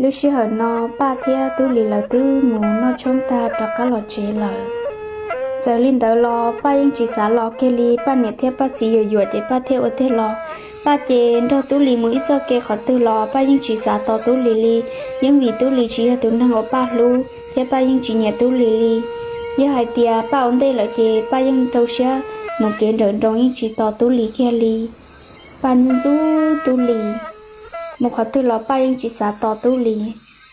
Lub sij hawm no Paj thiab Tub Lis lawv twb mus noj tshoob tag rov qab los tsev lawm. Txawm li ntawd los Paj yeej tsis xav los kiag li, Paj niam thiab Paj txiv yuam yuam ces Paj thiaj ua tiag los. Paj ces nrog Tub Lis mus ib txoj kev qhov twg los Paj yeej tsis xav tos Tub Lis li, yeej vim Tub Lis tsis yog tus neeg uas Paj hlub thiab Paj yeej tsis nyiam Tub Lis li. Yog hais tias Paj ua ntej lawm ces Paj yeej rau siab mus kev nrawm nroos yeej tsis tos Tub Lis kiag li. Paj ntxub ntxub Tub Lis, mus qhov twg los Paj yeej tsis xav tos Tub Lis,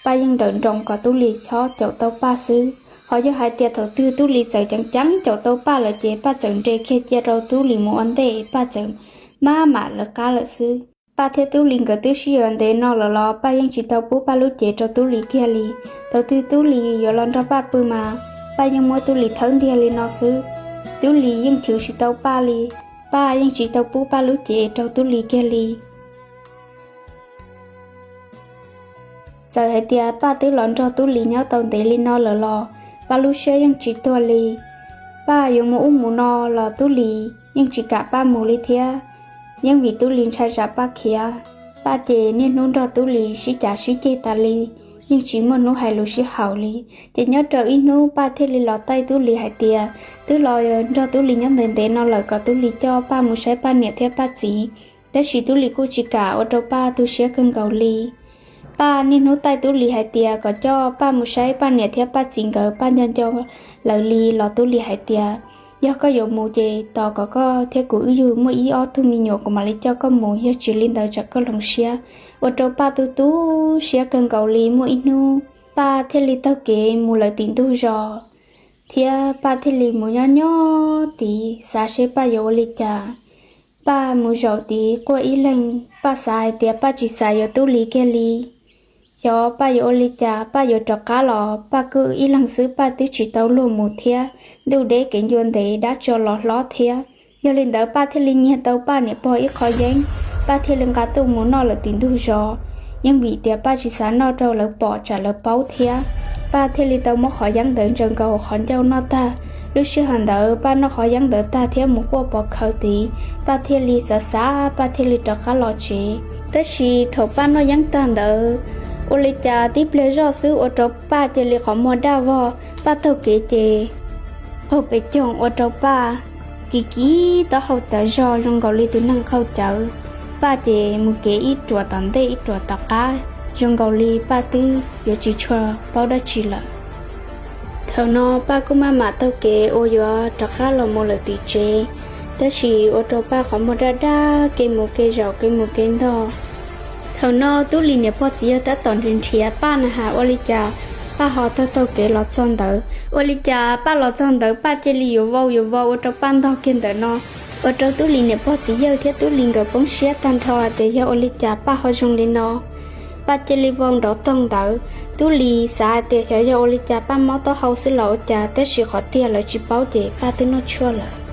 Paj yeej nrawm nroos kom Tub Lis txhob caum tau Paj xwb. Ho yog hais tias thaum twg Tub Lis txawm ceev ceev caum tau Paj lawm ces Paj txawm nres kiag cia rau Tub Lis mus ua ntej, Paj txawm maj mam lawv qab lawm xwb. Paj thiab Tub Lis nkawd twb sib yuav ntev no lawm los Paj yeej tsis tau pub Paj lub cev rau Tub Lis kiag li. Thaum twg Tub Lis yuav los nrog Paj pw mas Paj yeej muab Tub Lis thawb ntiag li no xwb. Tub Lis yeej chwv tsis tau Paj li, Paj yeej tsis tau pub Paj lub cev rau Tub Lis kiag li. Txawm hais tias Paj twb los nrog Tub Lis nyob tau ntev li no lawm los Paj lub siab yeej tsis tuag li. Paj yuav mus ub mus no los Tub Lis yeej tsis kam Paj mus li thiab, yeej vim Tub Lis ntshai tsam Paj khiav. Paj ces niaj hnub nrog Tub Lis sib cav sib ceg tas li, yeej tsis muaj hnub hais lus sib haum li. Ces nyob rau ib hnub Paj thiaj li los taij Tub Lis hais tias twb los nrog Tub Lis nyob ntev ntev no lawm kom Tub Lis coj Paj mus saib Paj niam thiab Paj txiv. Tab sis Tub Lis kuj tsis kam, ua rau Paj tu siab kawg nkaus li. Paj niaj hnub taij Tub Lis hais tias kom coj Paj mus saib Paj niam thiab Paj txiv nkawd, Paj nco nco lawv li los Tub Lis hais tias yog koj yuav mus ces tos kom koj thiab kuv wb yug muaj ib ob tug me nyuam kuv mam li coj koj mus, yog tsis li ntawd tsam koj hloov siab. Ua rau Paj tu tu siab kawg nkaus li. Muaj ib hnub Paj thiaj li taug kev mus lawm tim ntug zos, thiab Paj thiaj li mus nyob nyob tid xav seb Paj yuav ua li cas. Paj mus zaum tid quaj ib leeg, Paj xav hais tias Paj tsis xav yuav Tub Lis kiag li. Xyov Paj yuav ua li cas, Paj yuav rov qab los Paj kuj ib leeg xwb, Paj twb tsis tau luag mus thiab, ntuj deb kev ncua ntev dab tsov los hlob thiab. Yog li ntawd Paj thiaj li nyiag tau Paj niam pog ib qho yeeb, Paj thiaj li nqa tuaj mus noj lawm tim ntug zos. Yeej vim tias Paj tsis xav noj rau lawv pom tsam lawv paub thiab, Paj thiaj li tau muab qhov yeeb ntawd ntsaws nkaus qhov ncauj noj tag. Lub sij hawm ntawd Paj noj qhov yeeb ntawd tag thiab mus quaj pov khawv tid, Paj thiaj li xav xav, Paj thiaj li rov qab los tsev. Tab sis thaum Paj noj yeeb tag ntawd, ua li cas tib pliag zoj xwb ua rau Paj cia li qhov muag daj vog. Paj taug kev ces qaug pes coog ua rau Paj kiv kiv taub hau tas zog zoo nkaus li tus neeg qaug cawv. Paj ces mus kev ib ruam tom ntej ib ruam tom qab, zoo nkaus li Paj twb yuav tsis tshua paub dab tsi lawm. Thaum no Paj kuj maj mam taug kev uas yuav rov qab los mus lawm tim tsev, tab sis ua rau Paj qhov muag daj daj, kev mus kev zaum kev mus kev ntog. Thaum no Tub Lis niam pog txiv yawg tab tom nrhiav nrhiav Paj na has ua li cas Paj ho taug taug kev los txog ntawd. Ua li cas Paj los txog ntawd Paj cia li yuav vau yuav vau ua rau Paj ntog kiag ntawm no, ua rau Tub Lis niam pog txiv yawg thiab Tub Lis nkawd poob siab tag nrho hais tias yog ua li cas Paj ho zoo li no. Paj cia li vau nrov toog ntawd. Tub Lis xav hais tias xyov yog ua li cas Paj mob taub hau xwb los ua cas, tab sis qhov tiag lawv tsis paub ces Paj twb noj tshuaj lawm.